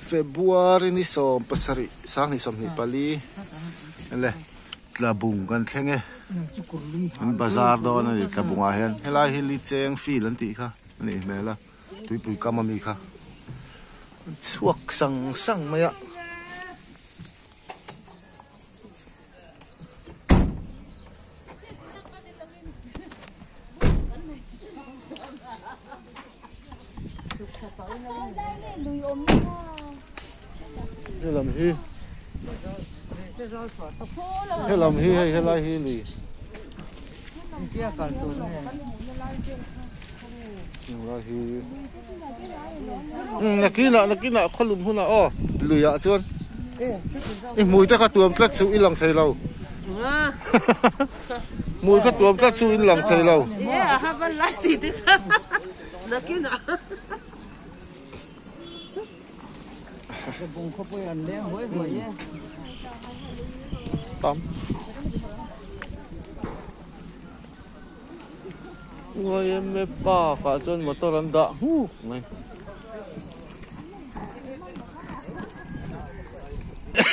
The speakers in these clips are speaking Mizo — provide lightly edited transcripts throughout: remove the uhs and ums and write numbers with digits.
February ni 17 2024 le tlabung kan thleng e an bazar dawn a ni tlabung ah hian helai hi licheng field an tih kha a nih hmel a tuipui kam ami kha an chhuak sang sang mai a. Helam hi helam hi hei helai hi lui helai hi nakinah nakinah khawlum hunah aw luiah chuan i hmui te kha tuam tlat suh i lang thei lo hmui kha tuam tlat suh in lang thei lo. Tam. YMA park ah chuan motor an dah nghuk mai.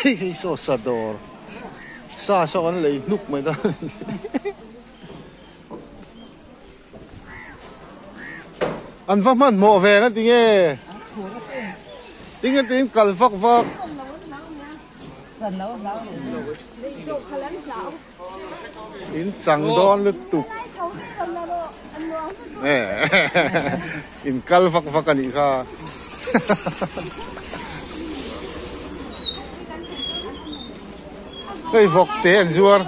Hei saw sa dawr sa saw an lei hnuk mai ta. An va hmanhmawh ve ang a ti nge? Tinge tiin kal vak vak. In chang dawn lutuk. In kal vak vak a nih kha. Hei vawk te an zuar.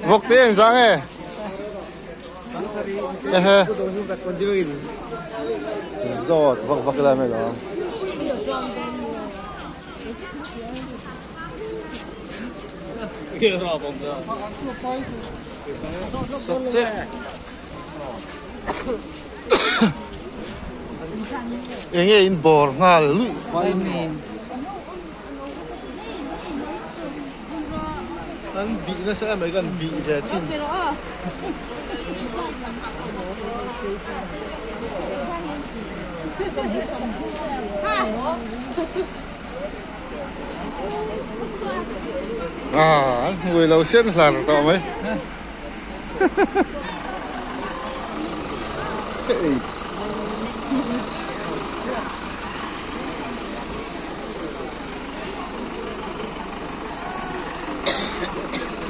Vawk te an zang e. Ehe. Zawt vak vak lai mai lo. Sat che. Enge in bawr nghal luih. An bih nasa em mai kan bih ve chin. Ah, an hmui lo sen hlar tawh mai. Hei.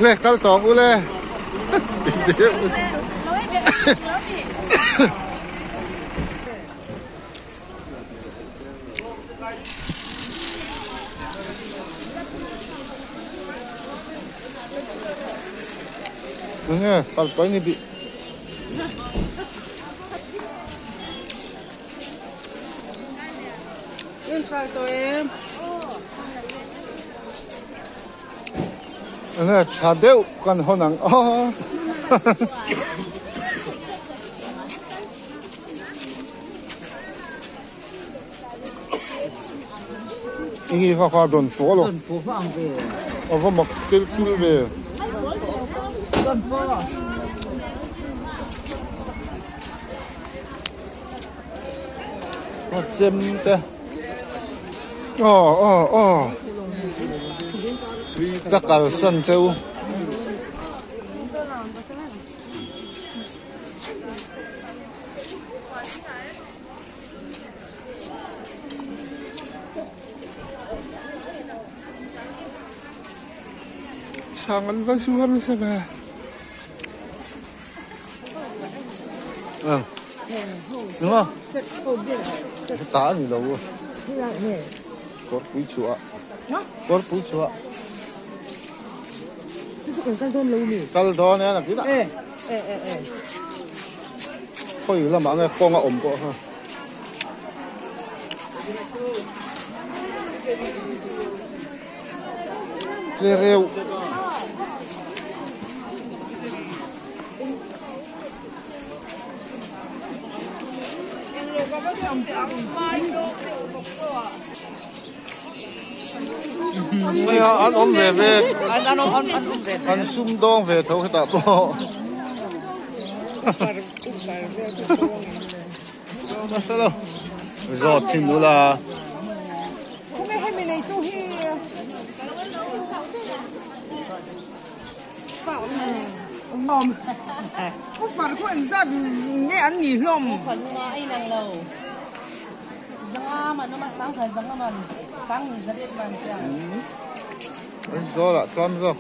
Le kal tawng u le. Nge kal tawng ni bi. Nge tha deuh kan hawn ang aw. Enge kha kha dawn fawh alo. Dawn fawh hma ang ve. A va mak tel tul ve. Dawn fawh. A chem te. Aw aw aw. Ka kalsan cheu. Chhang an va zuar nasa ve. Ang. Đúng không? Tá ni lo. Kawrpui chhuah. Kawrpui chhuah. Kal dawn e nakinah. Khawi lamah nge kawng a awm pawh kha. Tle reuh. Nia an awm ve ve an sum dawng ve tho hetah pawh nasa lo zawt thin ula. Aizawl ah tlawm zawk.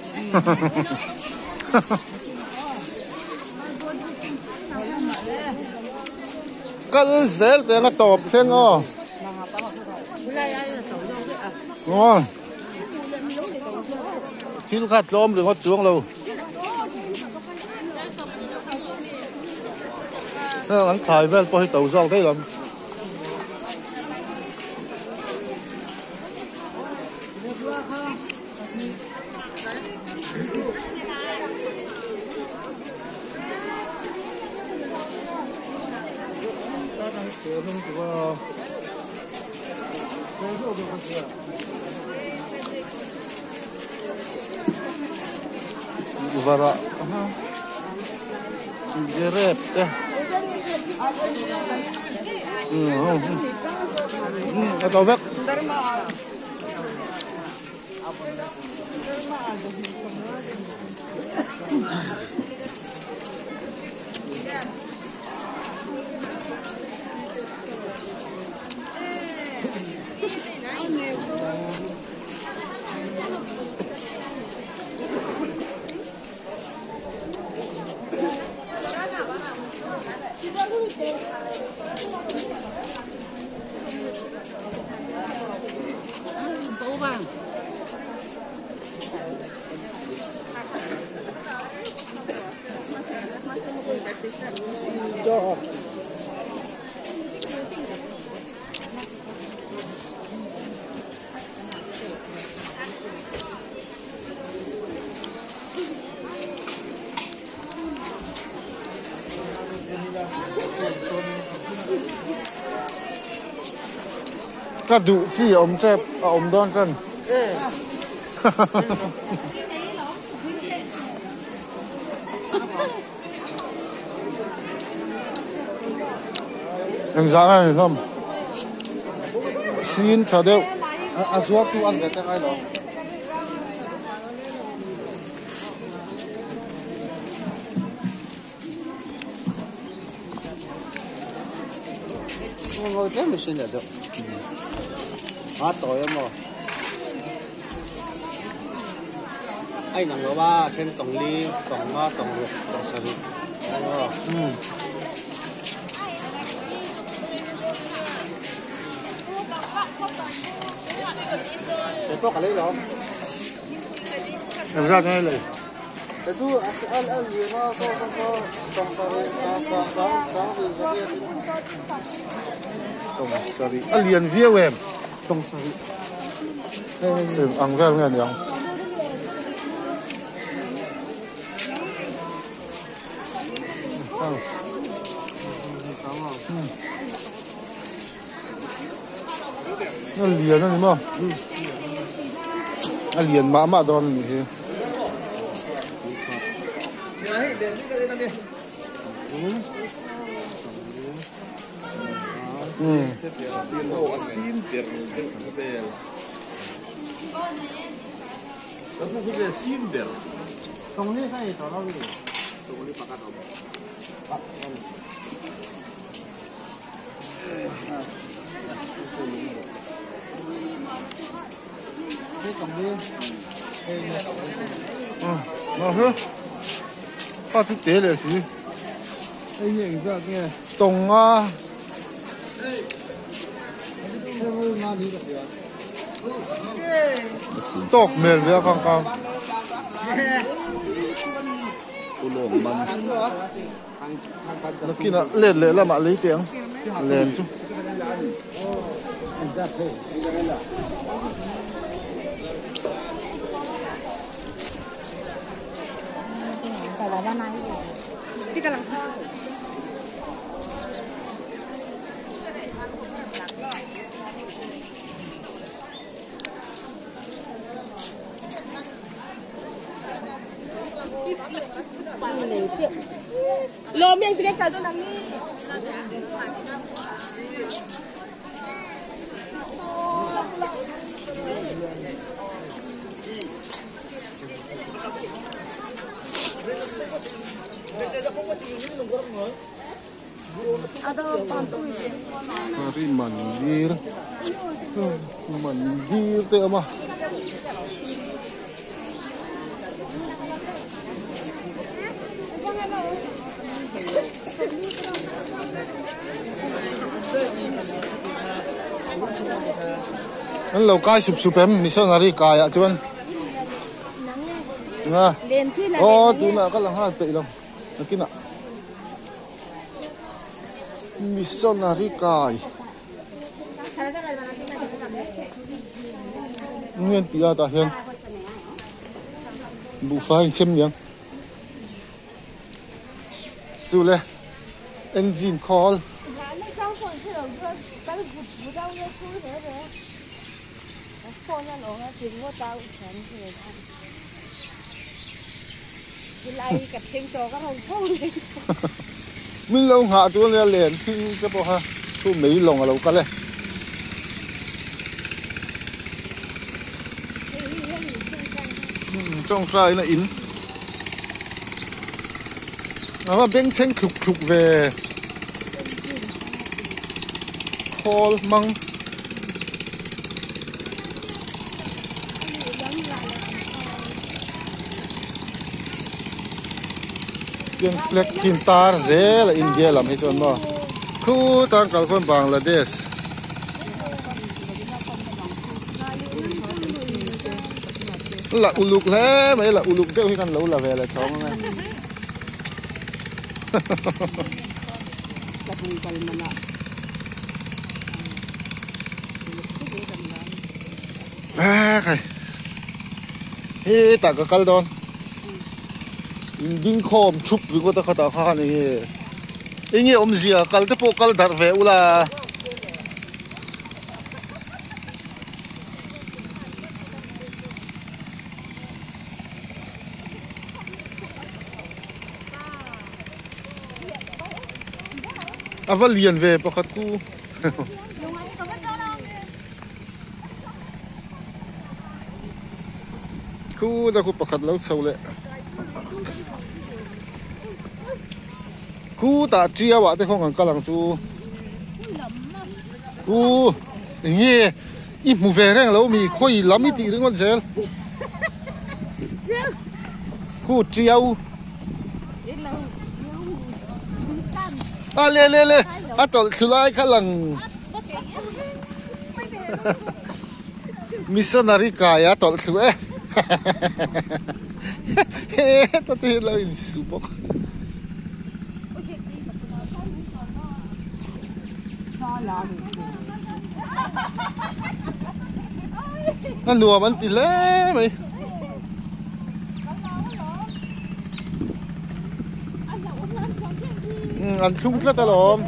Kal zel teh anga tawp thleng aw. Aw. Thil kha tlawm ringawt chuang lo. Heng an thlai vel pawh hi to zawk daih lam. Varah Grep te a to vek. Ka duh chi a awm tep a awm dawn tan. Engzah nge ni hlawm? Sin tha deuh. A zuar tu an ve te ngai lo. Ngoi tlem machine leh deuh. A tawi emaw. A inang lo a, a then tawng li, tawng nga, tawng ruk, tawng sarih a ni maw? Kei pawh ka lei lo. Engzat nge lei? Kei chu a a lian a saw saw saw tawng sarih sang sang sang sang zui zariat in. Tawng sarih a lian viau em? Tawng sarih. Eng ang vel nge niang? A lian a ni maw? A lian mah mah dawn a nih hi. Kha chu te leh si tawng a tawk hmel ve a khang kha. Nakinah let leh lamah lei teh ang len chu. Hari Mandir Mandir te a awm a. An lo kai sup sup em missionary kai ah chuan nga aw tunah ka la nghal peih lo nakinah missionary kai. Nge an tih a tah hian buhfai an sem niang chu le engine khawl Min lo nghah tur ania len thing te pawh kha thu mei lawng a lo kal e. Tawngtai na in a va bengchheng thluk thluk ve khawl hmang. Tiang flag khi an tar zel a India lam hi chuan maw khutah an kal khawn Bangladesh la uluk hle mai la uluk deuh hi kan lo la ve leh chhawng ang e. Khai hetah ka kal dawn dingkhawm thup ringawt a khatah khan enge enge awmzia kal te pawh kal darh ve ula. A va lian ve pakhat ku. Khu na khu pakhat lo chho leh. Khu tah tiau ah te khaw kan kal ang chu. Khu enge i hmu ve reng lo mi khawi lam i tih ringawt zel. Khu tiau. A le le le a tawlh thlu lai kha lang. Missionary kai a tawlh thlu e. Heta te hian lo insu bawk. A nuam an ti hle mai. An thlung tlat alawm.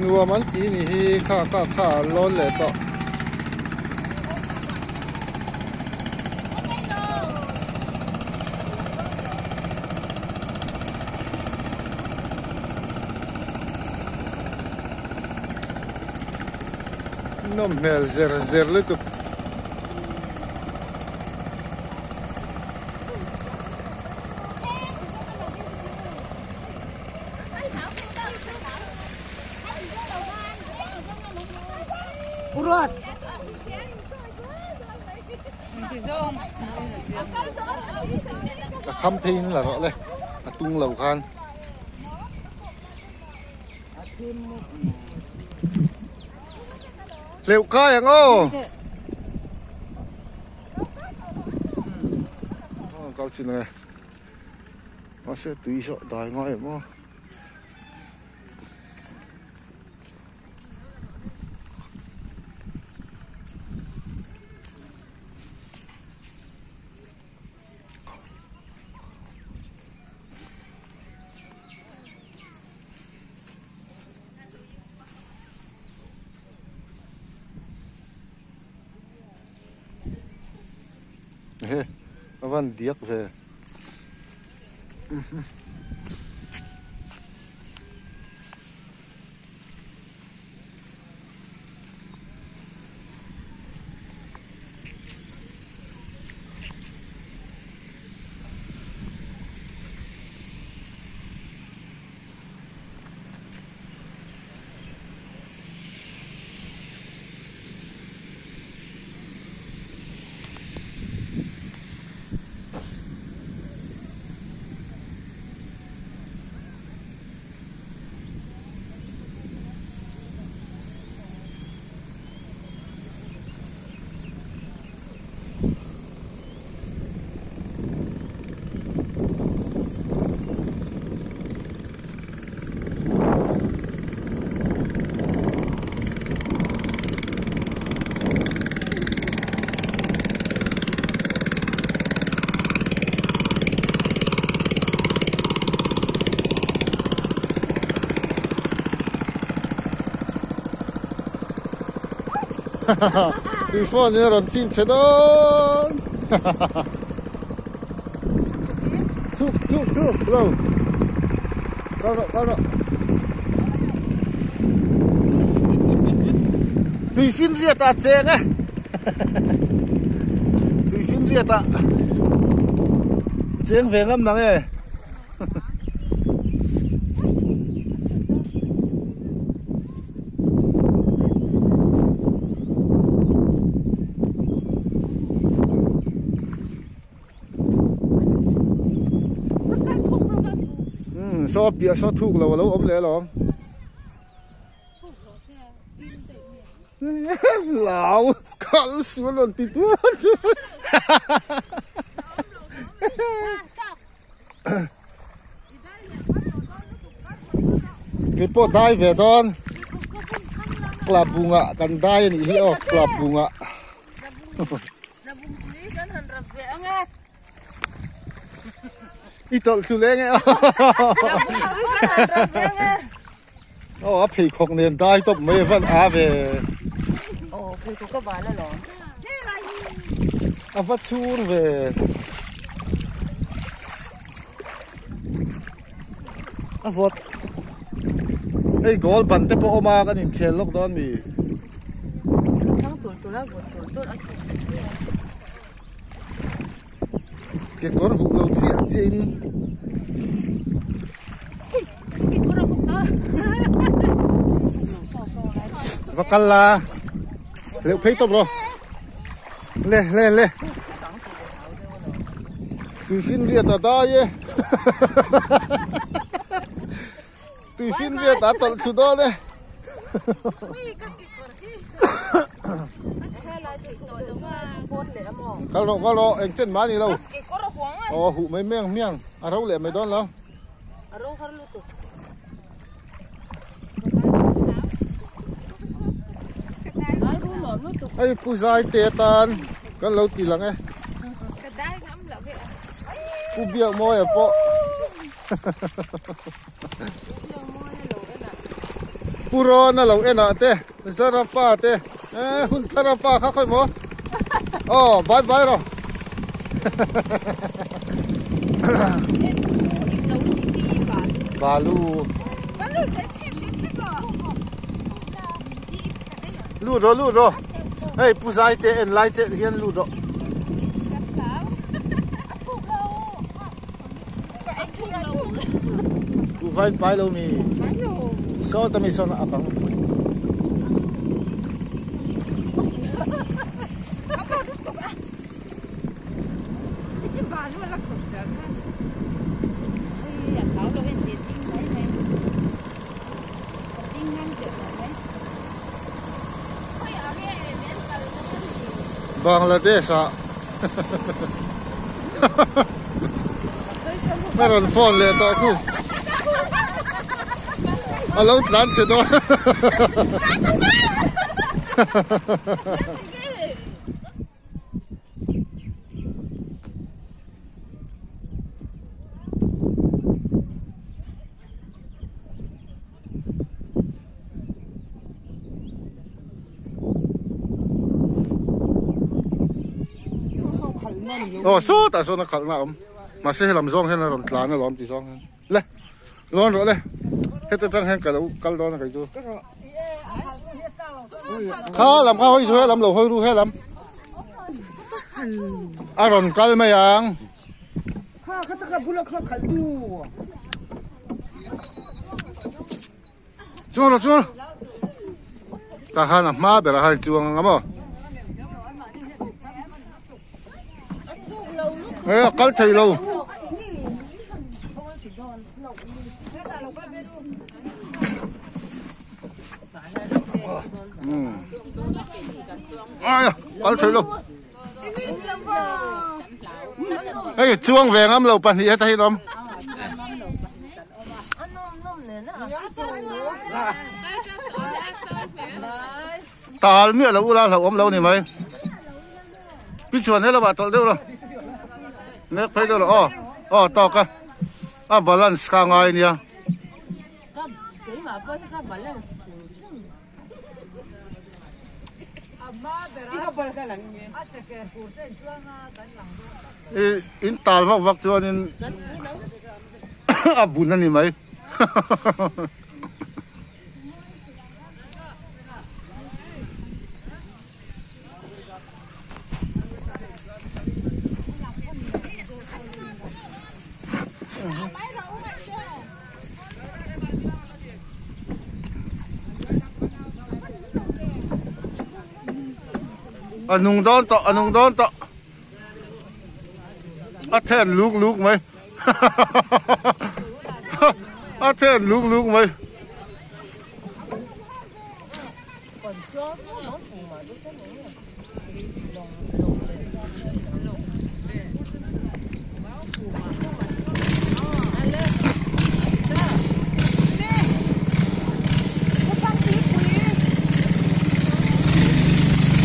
Nuam an ti ni hi kha kha kha an lawn leh tawh. Nawm hmel zer zer lutuk. A kham pheiin la rawh le a tung lo khan. Hleuh kai ang aw. Kal chin ang e. Mahse tui zawh dai ngai em aw. Ehe a van diak ve. Tui phone in a rawn chim che dawn Thuk thuk thuk lo Kal rawh kal rawh Tui fin riat ah cheng e Tui fin riat ah cheng ve ngam nang e. Saw piah saw thuk lo a lo awm leh alawm. Lau kal sual rawn ti tuar tuar. Keipawh dai ve dawn club bungah kan dai a nih hi aw club bungah i tawlh thlu leng e aw a pheikhawk nen dai tawp mai a van a ve a va chhur ve a vawt hei goal ban te pawh awm a kan inkhel lawk dawn mi kekawr huh lo chiah chiah in va kal la leuh phei tawp rawh le le le tui fin riat a dai e tui fin riat a tawlh thlu dawn e kal rawh kal rawh eng chen mah a ni lo aw huh mai mai ang hmiang a ro leh mai dawn lo. Hei pu zai te atan kan lo ti lang e pu biak mawi a pawh pu rawn a lo en ah te zarapa te eh hun thar pa kha khawi maw aw bye bye rawh. Balu Lut rawh lut rawh hei pu zai te en lai che hian lut rawh Ku vai pai lo mi Saw ta mi sawn a kang Bangladesh ah a rawn phone leh tawh khu a lo tlan che dawn Aw sawtah sawn a khalhna a awm mahse helam zawng hian a rawn tlan alawm ti zawng hian le lawn rawh le heta tang hian ka lo kal dawn a kei chu kha lam kha hawi chu helam lo hawi ru helam a rawn kal mai ang. Kha kha taka bula kha khalh tu. Chuang rawh chuang tah khan a hma berah khan chuang ang a maw he a kal thei lo ai a kal thei lo hei chuang ve ngam lo pahnih heta hi an awm. Tal miah lo ula hlauhawm lo ni mai. Pi chuan helamah tawlh deuh lo. Nek phei deuh lo aw aw tawk a a balance kha a ngai nia. In tal vak vak chuanin a bun a ni mai. A nung dawn tawh a nung dawn tawh a then luk luk mai a then luk luk mai.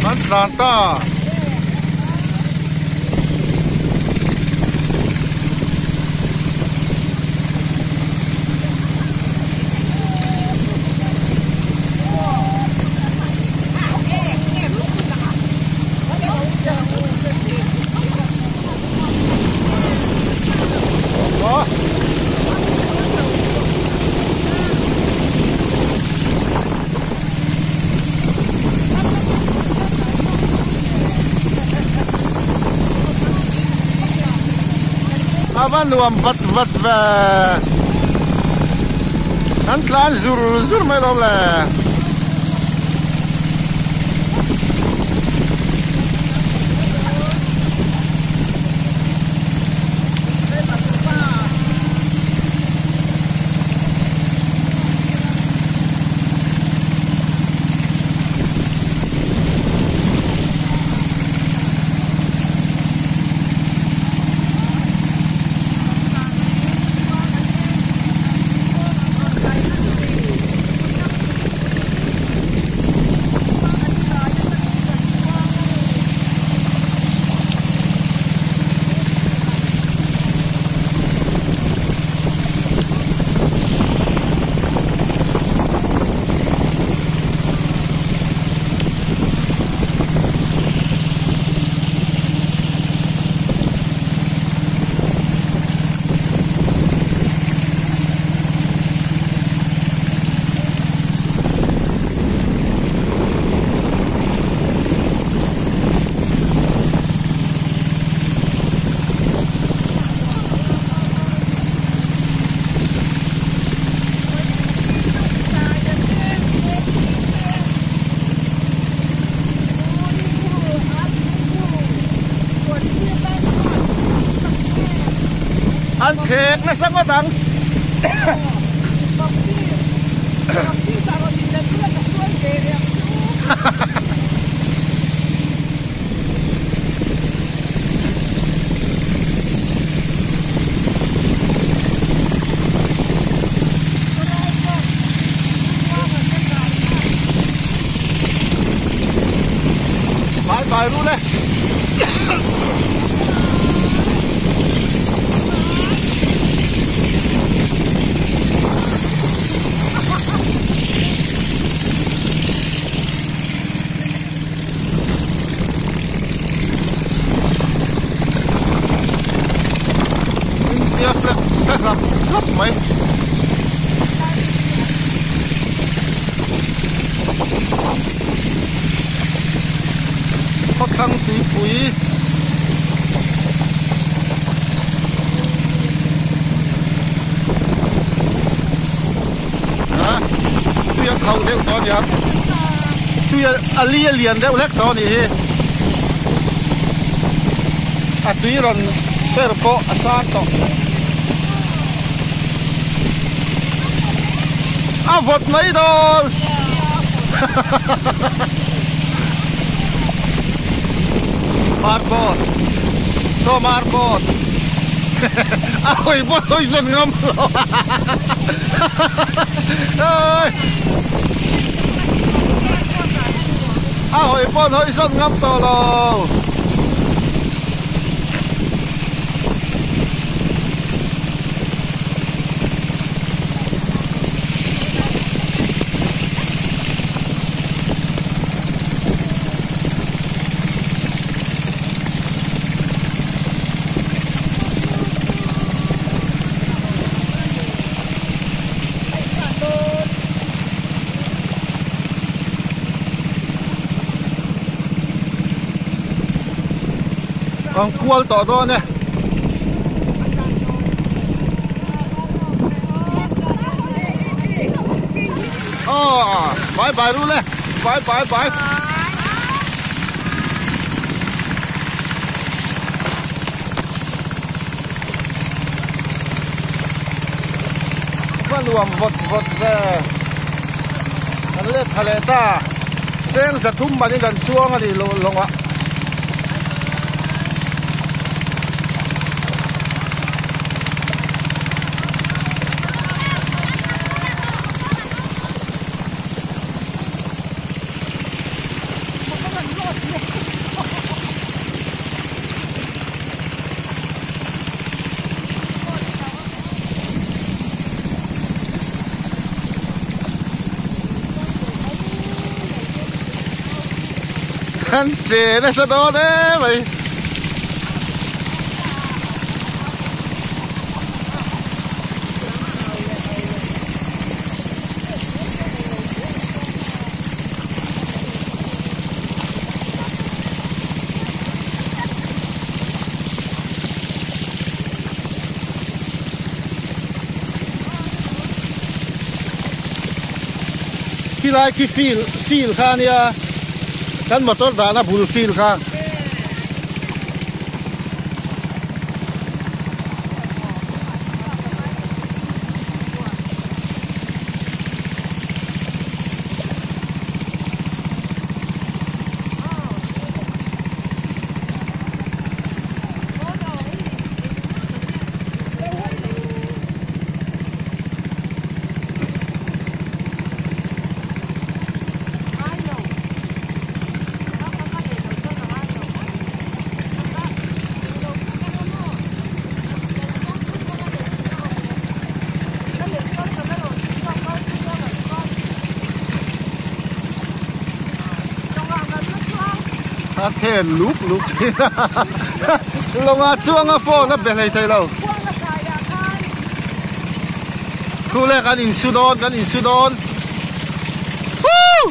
An tlan ta. A va nuam vat vat ve. An tlan zur zur mai lo le. An khek nasa ngawt ang. Bye bye ru le. thla hlap hlap mai. Khawthlang tuipui a tui a khauh deuh tawh a niang tui a li a lian deuh hlek tawh a nih hi a tui rawn per pawh a sang tawh a vawt mai dawn Margot saw Margot a hawi pawh hawi zawn ngam lo a hawi pawh hawi zawn ngam tawh lo. Kan kual tawh dawn e. Aw bye bye ru le bye bye bye. Va nuam vawt vawt ve kan let tha leh ta cheng zathum manin kan chuang a ni lawngah. Kan che nasa dawn em mai. Khilai khi field field kha ania kan motor dahna bul field kha. A then luk luk thin a lawngah chuanga phone a be hlei thei lo khu le kan insu dawn kan insu dawn woo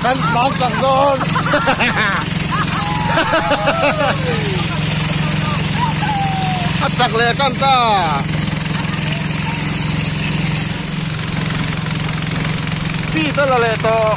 Kan tlan chak dawn. A chak leh tan ta. Speed a la leh tawh.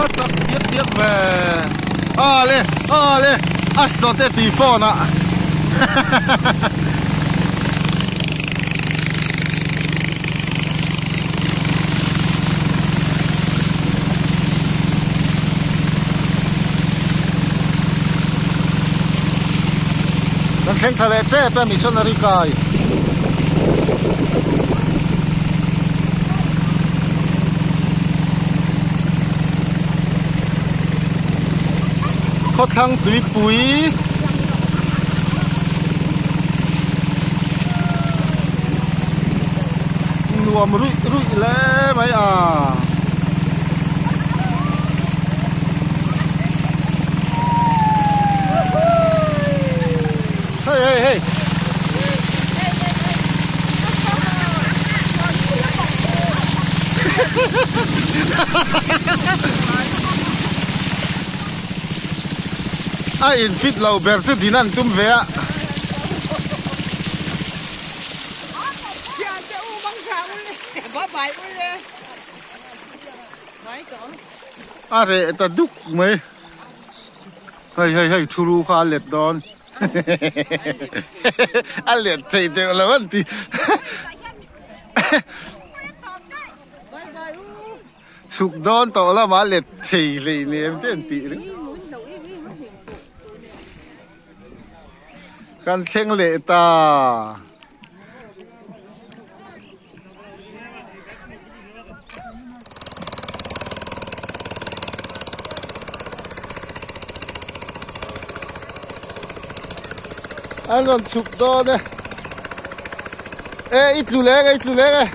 A tak diak diak ve a le a le a sawte tui phone ah hahaha. thleng thla leh tep e missionary kai. Khawthlang tuipui. Nuam ruih ruih hle mai a. Hei hei hei. A in fit lo ber chu din an tum ve a. A reh ta duk mai. Hei hei hei thu lu kha a let dawn. A let thei deuh lo an ti. Chhuk dawn tawh lamah let thei hleinem te an tih ringawt. Kan thleng leh ta. An rawn chhuk dawn e. E i tlu leng e i tlu leng e.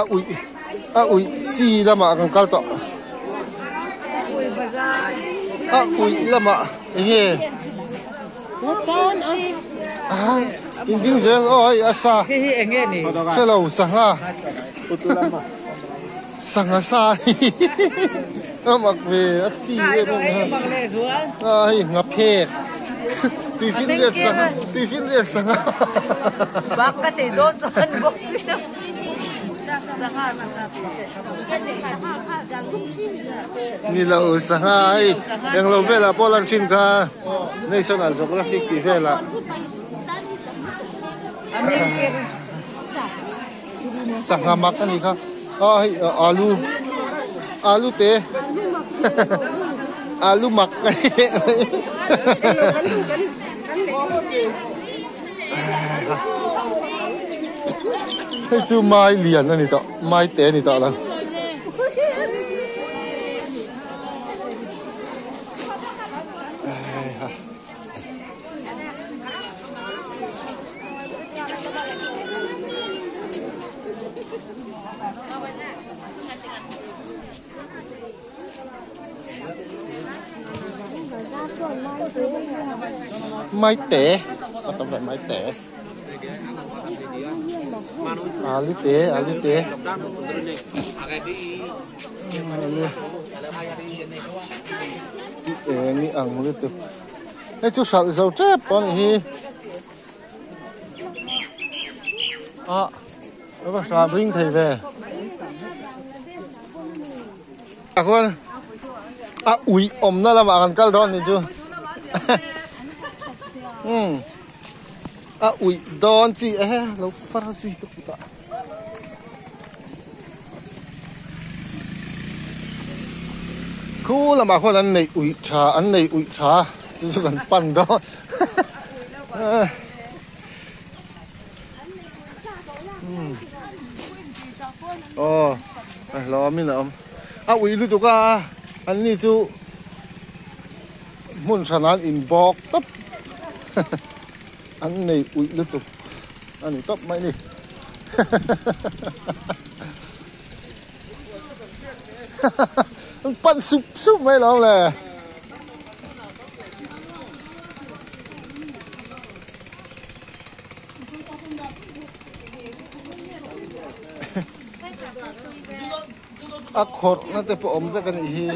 A uih a uih chi lamah kan kal tawh. A uih lamah enge in ding zel aw hei a sa hrelo sangha sangha sa a mak ve a ti em em a hei nghaphek tuifinriat sangha tuifinriat sangha. Ni lo sangha hei englo velah pawh lan thin kha National Geographic tih velah sangha mak a nih kha aw hei alu alu te alu mak a ni. Hei chu mai lian a ni tawh mai te a ni tawh lo. Mai te a tam leh mai te alu te alu te eng i ang lutuk hei chu hralh zo tep tawh a nih hi ah a va hram ring thei ve. A khuan a ui awmna lamah kan kal dawn ni chu umm a ui dawn chi e lo far zui ka put ah khu lamah khuan an nei ui tha an nei ui tha chu chu kan pan dawn Aw a hlawm in a awm a ui lutuk a an ni chu hmun hran ah an in bawk tawp an nei uih lutuk a ni tawp mai ni an pan sup sup mai lo le. A khawrh na te pawh awm vek a nih hi.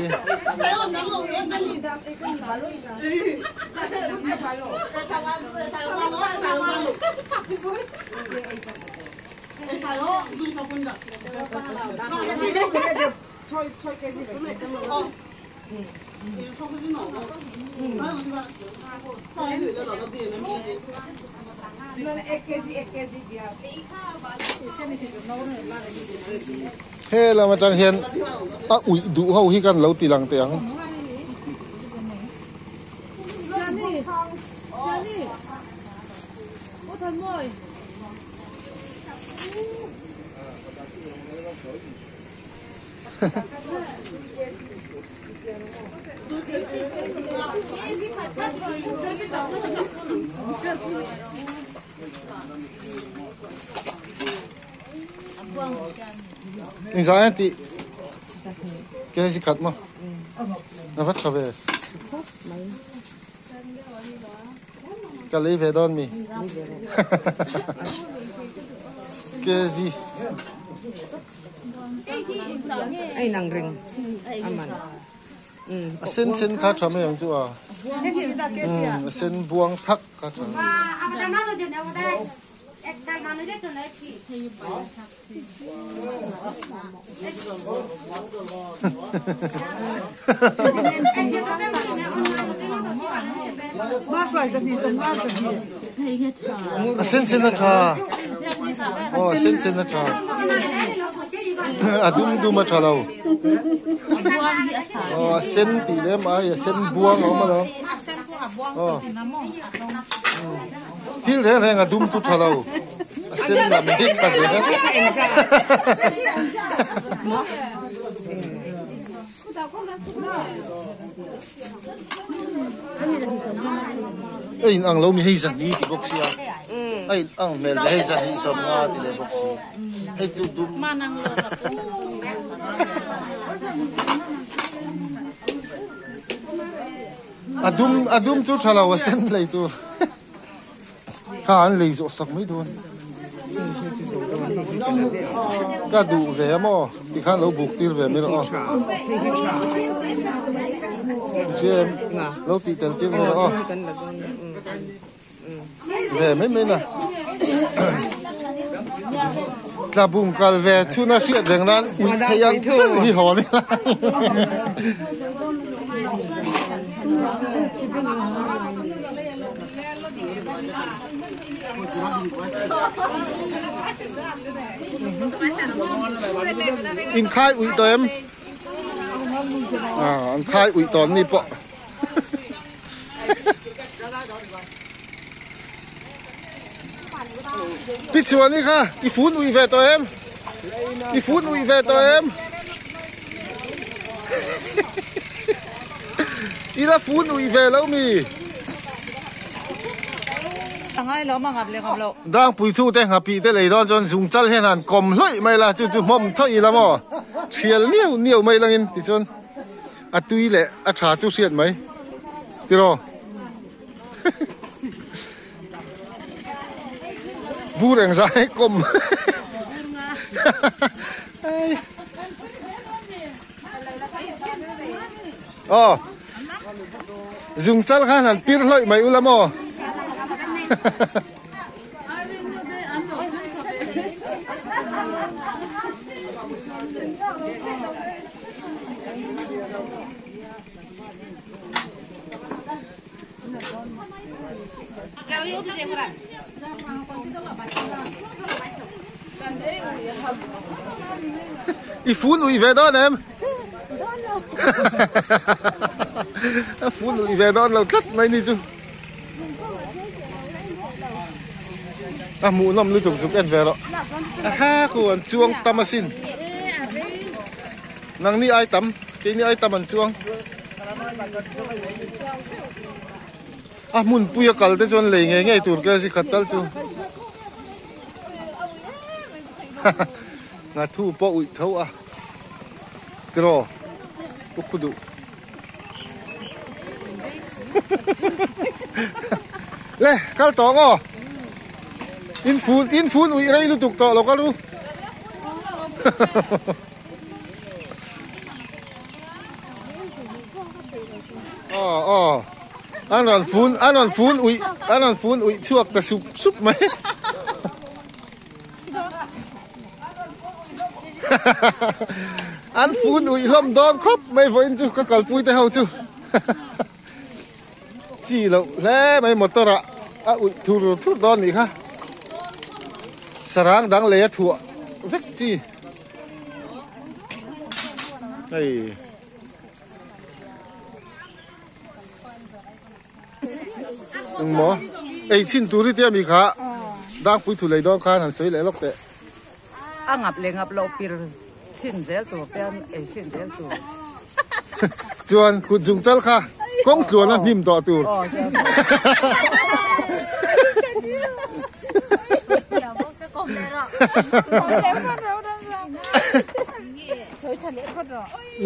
He lam atang hian a uih duh ho hi kan lo ti lang teh ang. Engzah hian tih kg khat maw a va tha ve ka lei ve dawn mi kg. A inang reng a man. A sen sen kha tha mai ang chu a. A sen buang thak kha tha. A sen sen a tha. Aw a sen sen a tha. A dum dum a tha lo. Aw a sen tih lem ai a sen buang a awm alawm. Aw. Thil reng reng a dum chu tha lo. A sen lam bik ta zel. A in ang lo mi hei zahni ti bawk sia a in ang hmel ve hei zahni sawmnga ti leh bawk si hei chu dum a dum a dum chu tha lo a sen lei tur Kha an lei zawh sak mai dawn. Ka duh ve a maw? Tikhan lo buk tir ve mai rawh aw. Jem, lo tih tel tir mai rawh aw. Ve mai mai na. Tlabung kal ve chhuna hriat reng nan ui thei ang ber hi haw a ni. In khai uih tawh em? Ah, an khai uih tawh an ni pawh. Tichuan i kha i fun uih ve tawh em? I fun uih ve tawh em? I la fun uih ve lo mi? Dangpui thu te nghapih te lei dawn chuan zung chal hian han kawm hlawih mai la chu chu hmawm thawih ila maw thial niau niau mai langin tichuan a tui leh a tha chu hriat mai tiraw. Bur eng zai kawm Aw Zung chal khan han pir hlawih mai ula maw I fun ui ve dawn em? A fun ui ve dawn lo tlat mai ni chu. A hmuh nawm lutuk zuk en ve rawh. Aha khu an chuang tam asin. Nangni ai tam, keini ai tam an chuang. A hmunpui a kal te chuan lei ngei ngei tur ke zikhat tal chu. Nghathu pawh uih tho a. Tiraw pu khu duh. Le kal tawh ang aw. In fun in fun uih rei lutuk tawh lo kal ru. Aw aw an rawn fun an rawn fun uih an rawn fun uih chhuak ta sup sup mai an fun uih hlawm dawn khawp mai vawiin chu ka kalpui te ho chu. Chi loh hle mai motor ah a uih thur thur dawn nih kha. Sarang dang lei a thuah vek chi. Hei. Engmaw? Ei chhin tur i tia mi kha Dangpui thu lei dawn khan han sawi leh lawk teh. A ngap leh ngap loh pir chhin zel tur pian ei chhin zel tur. Chuan kut zung chal kha kawng tluan a hnim tawh tur.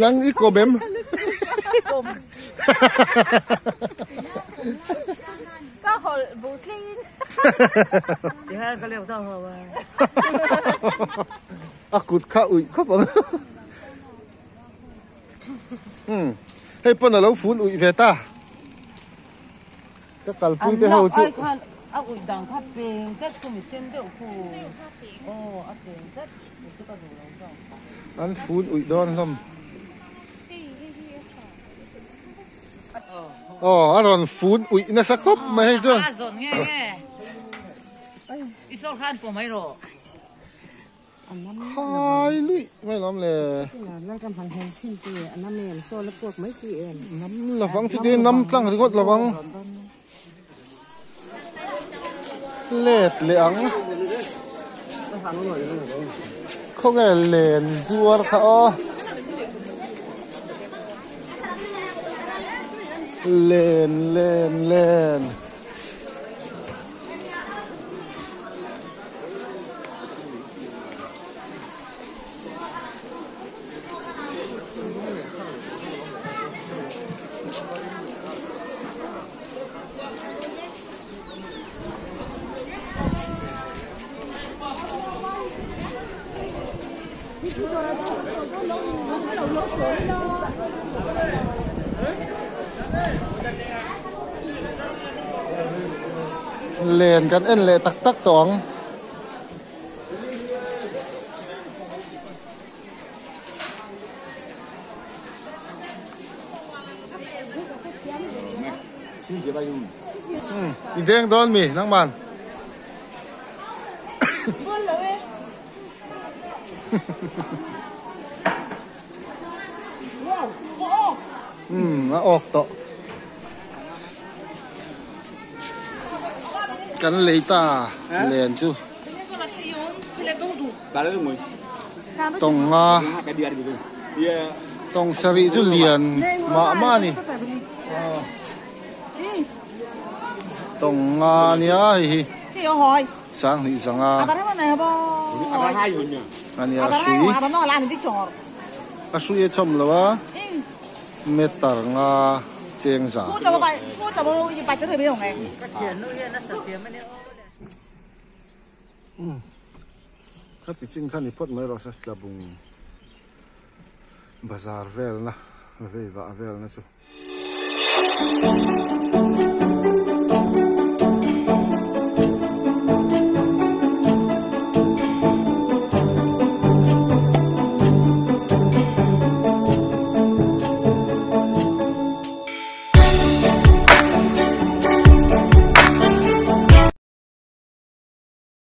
Nang i kawm em? Ka hawlh bu tling. Tihian ka leu deuh ho a. A kut kha uih khawp ang. Hmm. Hei pawn a lo fun uih ve ta. Ka kalpui te ho chu. A uih dang kha peng tlat khu mi sen deuh khu. Aw a peng tlat. An fun uih dawn hlawm. Aw a rawn fun uih nasa khawp mai hei chuan. A zawn nge nge. I sawl khan pawh mai rawh. Khai luih mai lawm le. Nam lovang chuti nam tlang ringawt lovang. Let leh ang. Khawnge len zuar kha aw. Len len len. Len kan en leh tak tak tawh ang. I deng dawn mi nangman. A awk tawh. Kan lei ta len chu. Tawng nga tawng sarih chu lian mah mah a ni tawng nga nia hei hi sanghnih zanga a nia hrui a hrui a chawm lo a meter nga cheng za. Umm khati chin kha ni phawt mai rawh se tlabung bazar velna vei vah velna chu.